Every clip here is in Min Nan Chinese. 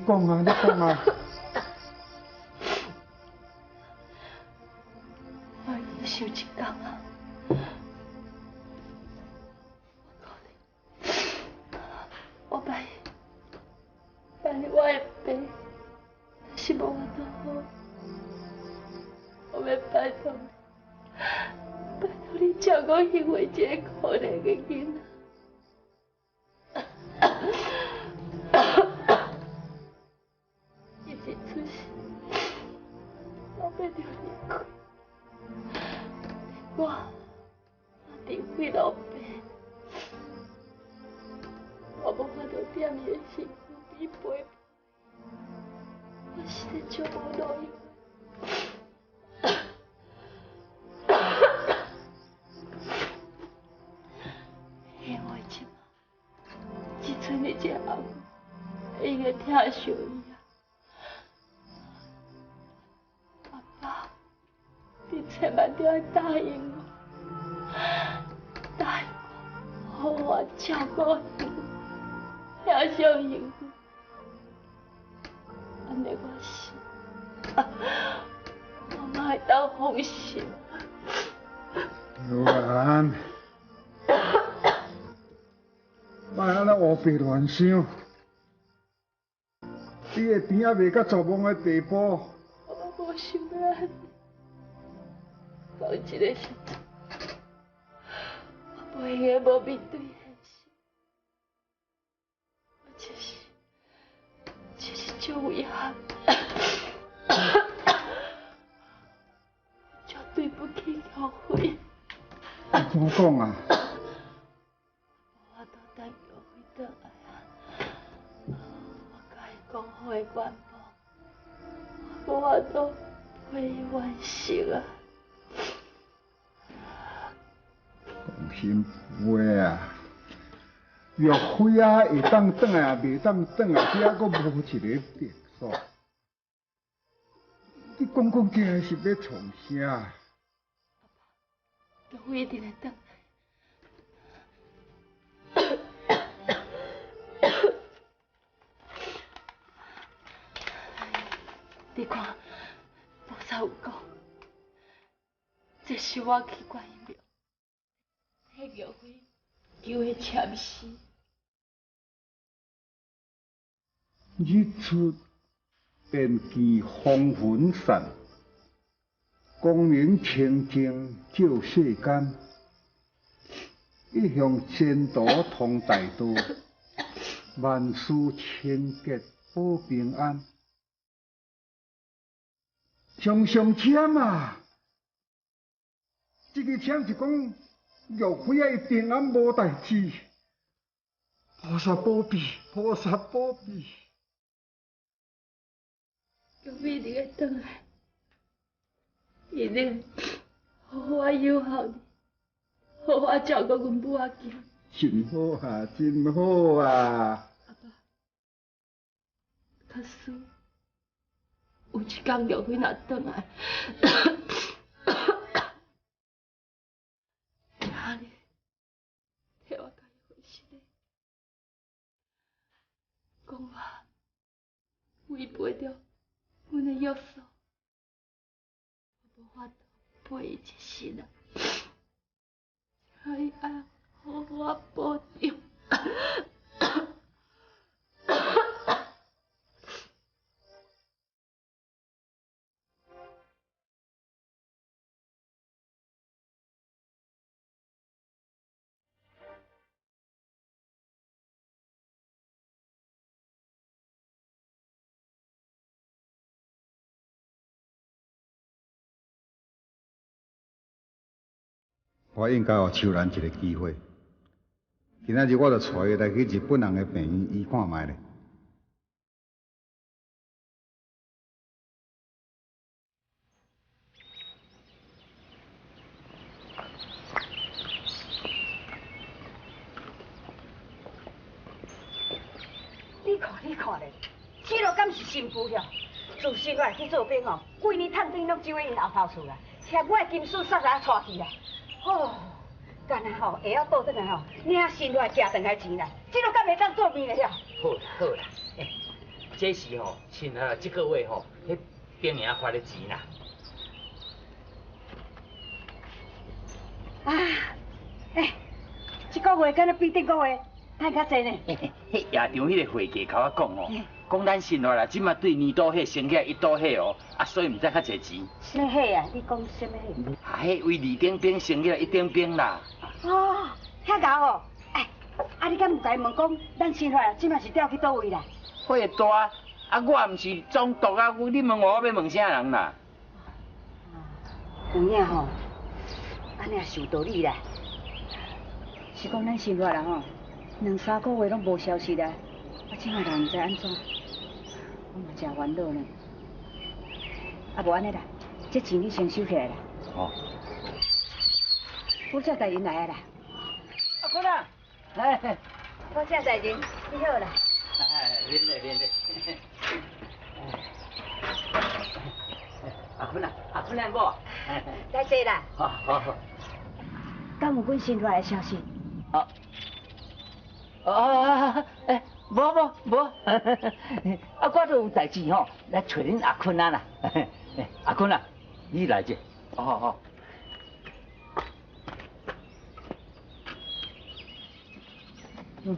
講啊，你講啊。我已經想一工啊，我講你，我拜我的爸，是無法度好，我欲拜託你，拜託你照顧幸慧這个可憐的囡仔。伊一出世，老爸就離開，我除非老爸，我無法度踮伊的身軀邊陪伴，我實在足無路用。因為這擺只賰你這個阿母會用得疼惜伊啊。爸爸，你千萬著愛答應我，答應我，予我照顧幸福，疼惜幸福，按呢我死，我嘛會當放心。玉蘭，莫按呢烏白亂想，你的甜仔袂到絕望的地步。我無想欲按呢，到這个時陣，我袂用得無面對現實，我真是足遺憾，足對不起玉慧。你怎講啊？無法度等玉慧轉來啊！我共伊講好的願望，我無法度陪伊完成啊！講心話啊，玉輝啊會當轉來，袂當轉來，這猶閣無一个定數。你講講這是欲創啥？玉輝一定會轉來。你看，菩薩有講，這是我去觀音廟，替玉輝求的簽詩。日出便見風雲散，光明清淨照世間，一向前途通大道，萬事清潔保平安。上上籤啊！這个籤是講玉輝仔伊平安無代誌，菩薩保庇，菩薩保庇。玉輝一定會轉來，一定好好仔友好你，好好仔照顧阮母仔囝。真好啊，真好啊！阿爸，假使有一天玉輝若轉來，請你替我共伊回信，講我違背著阮的約束，我無法度陪伊一世啊，請伊愛好好仔保重。我應該予秋蘭一个機會。今仔日我就帶伊來去日本人的病院醫看覓咧。你看，你看咧，這路敢是新婦遐？自新來去做兵哦，規年趁轉攏走去𪜶後頭厝啦，嫌我的金絲捒來帶去啦。哦，干焦吼會曉倒轉來吼，領新來食轉來錢啦，這路敢會當做面的遐？好啦好啦，欸，這是吼，新華這個月吼，彼兵營發的錢啦。啊，欸，這個月敢若比頂個月趁較濟呢？彼夜場彼个會計共我講哦，講咱新華啦，這馬對年度貨升起來一度貨哦，啊，所以毋知較濟錢。啥物貨啊？你講啥物貨？啊，彼為二等兵升起來一等兵啦。哦，遐𠢕哦，哎，啊，你敢毋共伊問講，咱新華這馬是調去佗位啦？火大，啊，我毋是總督啊，你問我，我欲問啥人啦？有影吼，按呢也是有道理啦。是講咱新華人吼，兩三個月攏無消息啦，啊，這馬人毋知按怎，我嘛誠煩惱呢。啊，無按呢啦，這錢你先收起來啦。哦。府長大人來啊啦。阿坤啊，來。府長大人，你好啦。哎，免禮免禮。阿坤啊，阿坤阿某。來坐啦。好，好，好。敢有阮新華的消息？啊。啊，欸，無無無，啊，我都有代誌吼，來揣恁阿坤啊啦。阿坤啊，你來者。好好好。嗯。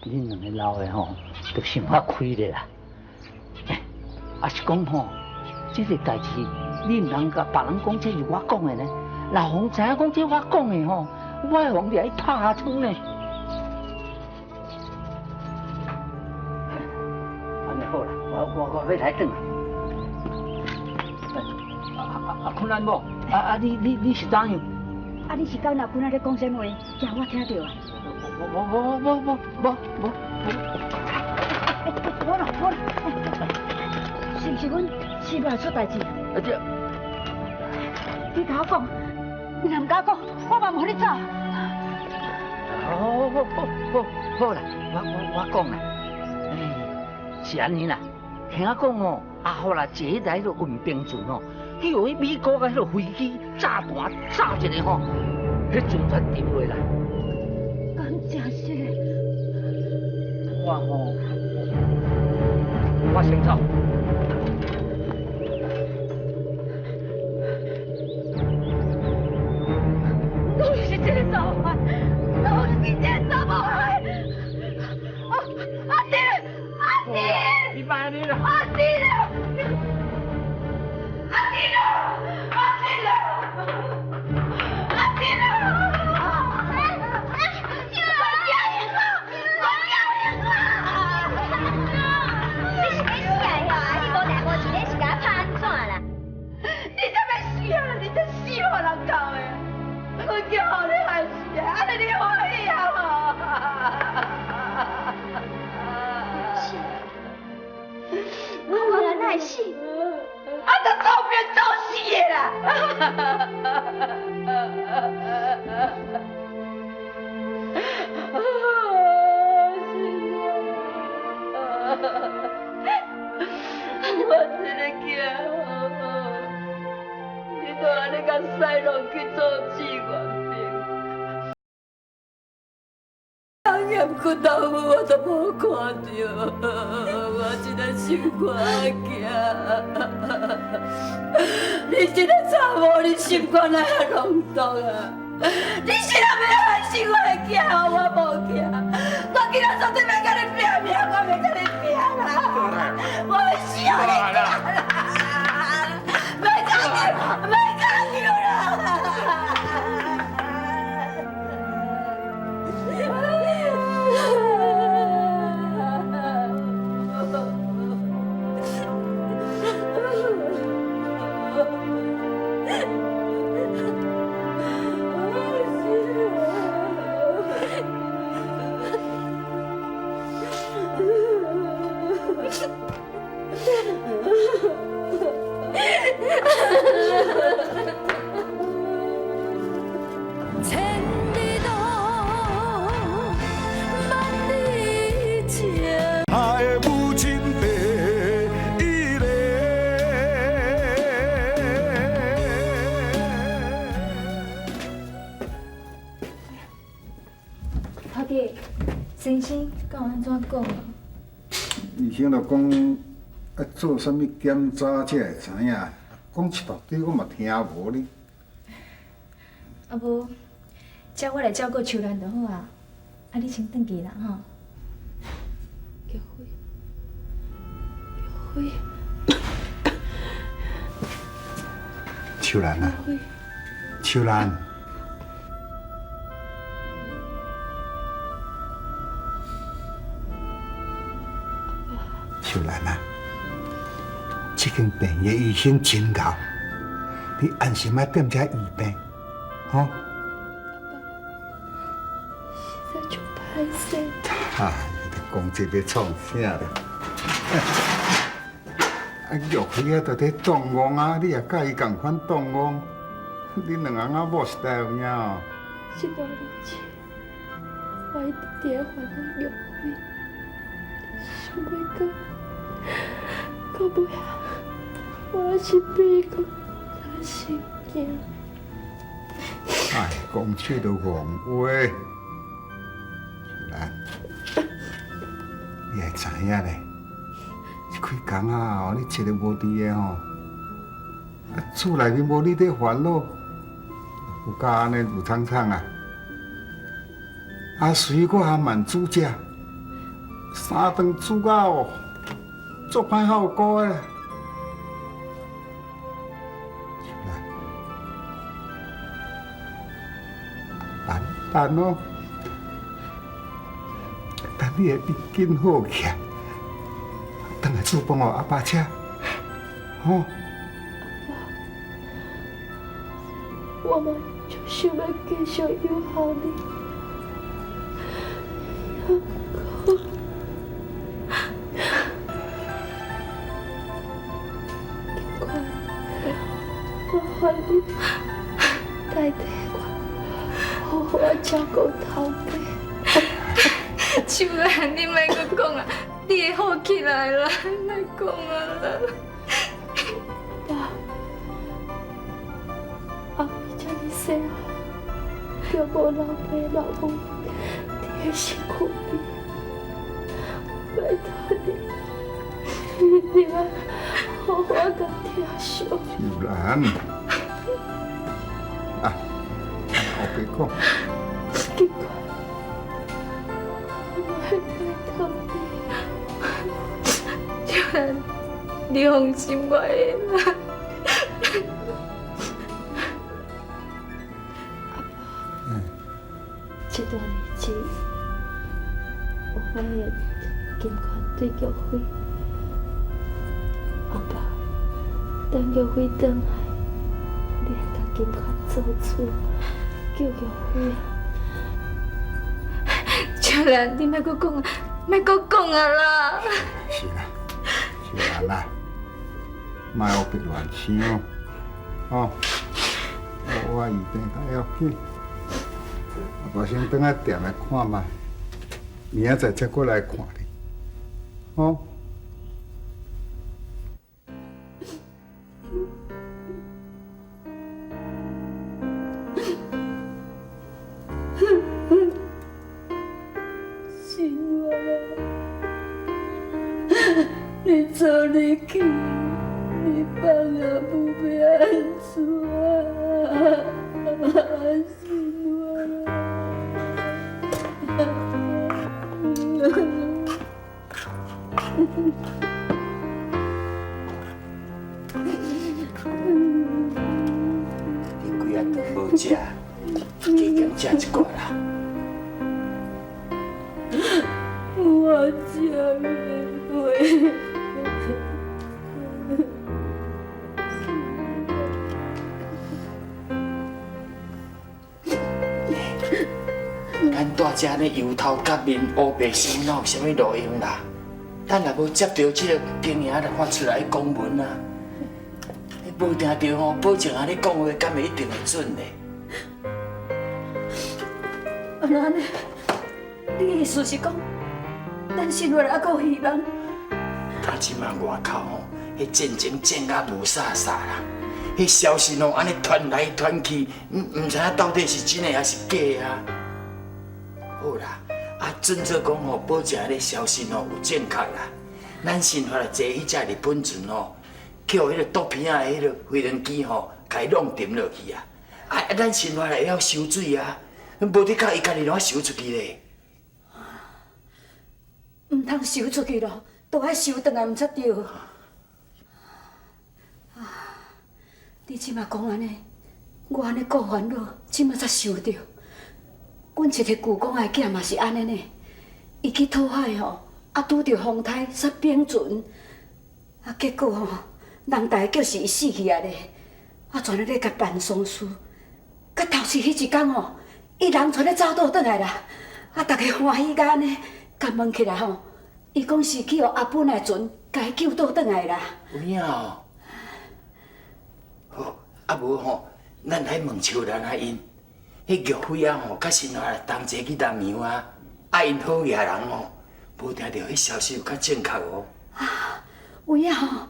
恁兩个老的吼，都想法開咧啦。啊是講吼，這個代誌你毋通共別人講，這是我講的呢。若予人知影講這我講的吼，我會予掠去拍槍呢。按呢好啦，我欲來轉來。阿坤阿某，啊你是怎樣？啊你是佮阿坤仔咧講啥物話？驚我聽著啊？無無無無無無無。無啦無啦，是毋是阮新華出代誌？啊這，你共我講，你若毋共我講，我嘛毋予你走。好好好好好啦，我講啦，欸，是按呢啦，聽我講哦，阿虎啦坐彼台彼个運兵船哦，去予彼美國的彼个飛機炸彈炸一个吼，彼船才沉落來。敢真實？我吼，我先走。攏是這个查某漢，攏是這个查某漢。阿阿弟，阿弟，你莫按呢啦！阿弟啦，阿弟啦，阿弟啦，阿弟啦！啊！都做兵做死的啦！我這个囝吼，你都按呢共使落去做志願兵，鹽骨頭我都無看著，我這个心肝仔囝，你這个查某，你心肝哪遐濃毒啊？你是若欲害死我的囝，我無驚，我今仔絕對欲共你拼命，我欲共你拼啦！我欲死予你聽啦！袂講究，袂講究啦！他的母親第一个。底先生敢有按怎講啊？醫生就講愛做啥物檢查才會知影，講一大堆我嘛聽無呢。啊無，這我來照顧秋蘭就好啊。啊，你先轉去啦吼。玉輝，玉輝，秋蘭啊，秋蘭。秋蘭啊，這間病院的醫生真𠢕，你安心仔踮遮醫病，吼。實在足歹勢。哎，你講這欲創啥咧？啊，玉輝啊，就佇當戇啊，你也佮伊仝款當戇，恁兩翁仔某實在有影哦。這段日子，我一直佇咧煩惱玉輝，想袂到，到尾仔，我還是比伊閣較心驚。哎，講這都戇話，秋蘭，你會知影咧？這幾工啊，你一个無佇的吼，啊，厝內面無你佇煩惱，有夠按呢有慘慘啊！阿水閣還蠻煮食，三頓煮到哦，足歹效果的。秋蘭，等等哦，等你會變緊好起來。轉來煮飯予阿爸食，吼！阿爸，我嘛足想欲繼續留予你，也毋過，金寬，麻煩你代替我，好好仔照顧頭家。秋蘭，你莫閣講啊！你會好起來啦，莫講啊啦。爸，阿妹這呢細漢，就無老爸老母佇咧身軀邊，拜託你，你一定愛好好共疼惜。秋蘭，啊，我別講。金寬，我會拜託你。秋蘭，你放心，我會啦。阿爸，這段日子，我發現金寬對玉輝，阿爸，等玉輝轉來，你愛共金寬做主，救玉輝啊！秋蘭，你莫閣講啊，莫閣講啊啦！是啦，秋蘭啦，莫烏白亂想，吼！我醫病較要緊，阿爸先轉來店來看覓，明仔載才過來看你，吼！生活啊，你走你去，你放阿母欲按怎啊？生活啊！你幾仔頓無食，加減食一寡啦。我食袂落。咱蹛遮呢油頭革面烏白想，哪有啥物路用啦？咱若無接著這个兵營來發出來的公文啊，你無定著吼，保證按呢講話，敢會一定會準咧？啊，那按呢？你意思是講，咱生活猶閣有希望？他這馬外口吼，彼戰爭戰甲霧煞煞啦，彼消息吼按呢傳來傳去，毋知影到底是真的抑是假啊？好啦，啊，准做讲吼，保证彼个消息吼有正确啦。咱新发来坐彼只日本船吼，去予彼个毒品仔彼个飞轮机吼，共伊弄沉落去啊！啊，咱新发来会晓收水啊，无的确伊家己拢收出去咧。毋通收出去咯，都爱收转来，毋才对。啊，你这马讲按呢，我按呢顾烦恼，这马才想著，阮一个舅公的囝嘛是按呢呢，伊去讨海吼，啊拄著风台煞冰船，啊结果吼，人大家叫是伊死去啊咧，啊全咧共办丧事，到头七彼一工吼，伊人全咧走倒转来啦，啊逐家欢喜甲按呢，共问起来吼，伊讲是去予阿本的船共伊救倒转来啦。有影哦。好，啊无吼，咱来问秋兰啊𪜶，彼玉飞仔吼，佮新华同齐去南洋啊，啊𪜶好野人吼，无定著彼消息有较正确哦。啊，有影吼，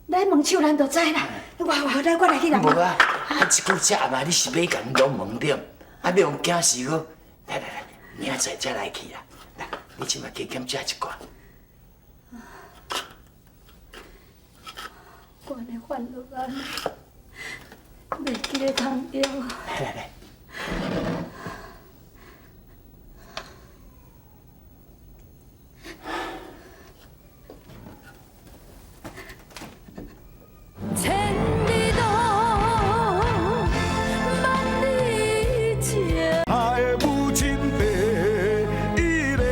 来问秋兰就知啦。我我来，我来去人。无啊，啊这久这暗啊，你是欲共𪜶拢问著，啊欲予惊死阁。来来来，明仔载才来去啦。来，你这马加减食一寡。我按呢烦恼按呢，袂记咧通药。来来来。千里路，万里情。他的母亲第一个。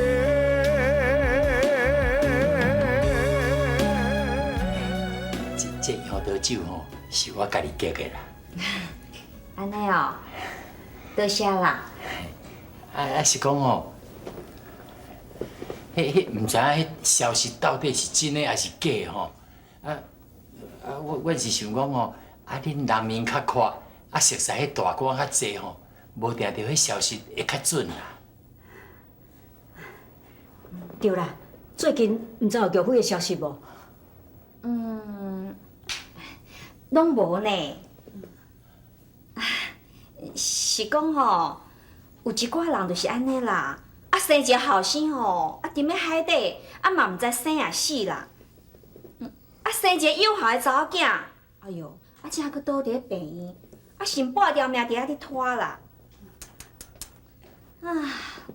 这杨桃酒吼，是我家己结的啦。按呢哦，多谢啦。啊是讲吼，彼彼毋知影彼消息到底是真的抑是假的吼。啊啊，我是想讲吼，啊恁人面较阔，啊熟似彼大官较济吼，无定著彼消息会较准啦。对啦，最近毋知有玉飞的消息无？嗯，拢无呢。是讲吼，有一寡人就是按呢啦，啊生一个后生吼，啊踮咧海底，啊嘛毋知生抑死啦。啊生一个有孝的查某囝，哎哟，啊这还阁倒伫咧病院，啊剩半条命伫遐咧拖啦。啊，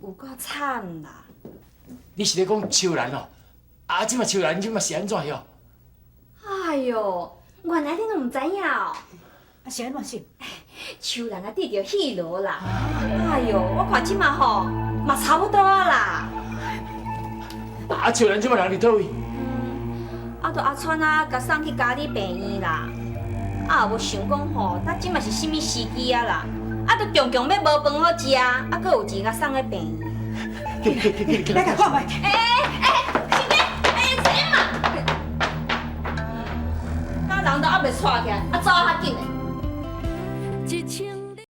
有够惨啦！你是咧讲秋兰哦？啊，这马秋兰这马是按怎样？哎哟，原来你拢毋知影哦。啊，是按怎是？秋兰啊，得著肺痨啦！哎哟，我看这马吼嘛差不多啊啦。啊，秋兰这马人伫佗位？啊，就阿川啊，共送去嘉里病院啦。啊，也无想讲吼，搭这马是啥物时机啊啦？啊，就强强欲无饭好食，啊，阁有钱共送去病院。来共看觅。欸欸，是你，欸，这嘛，敢人都犹未带起来，啊，走啊较紧的。一枪。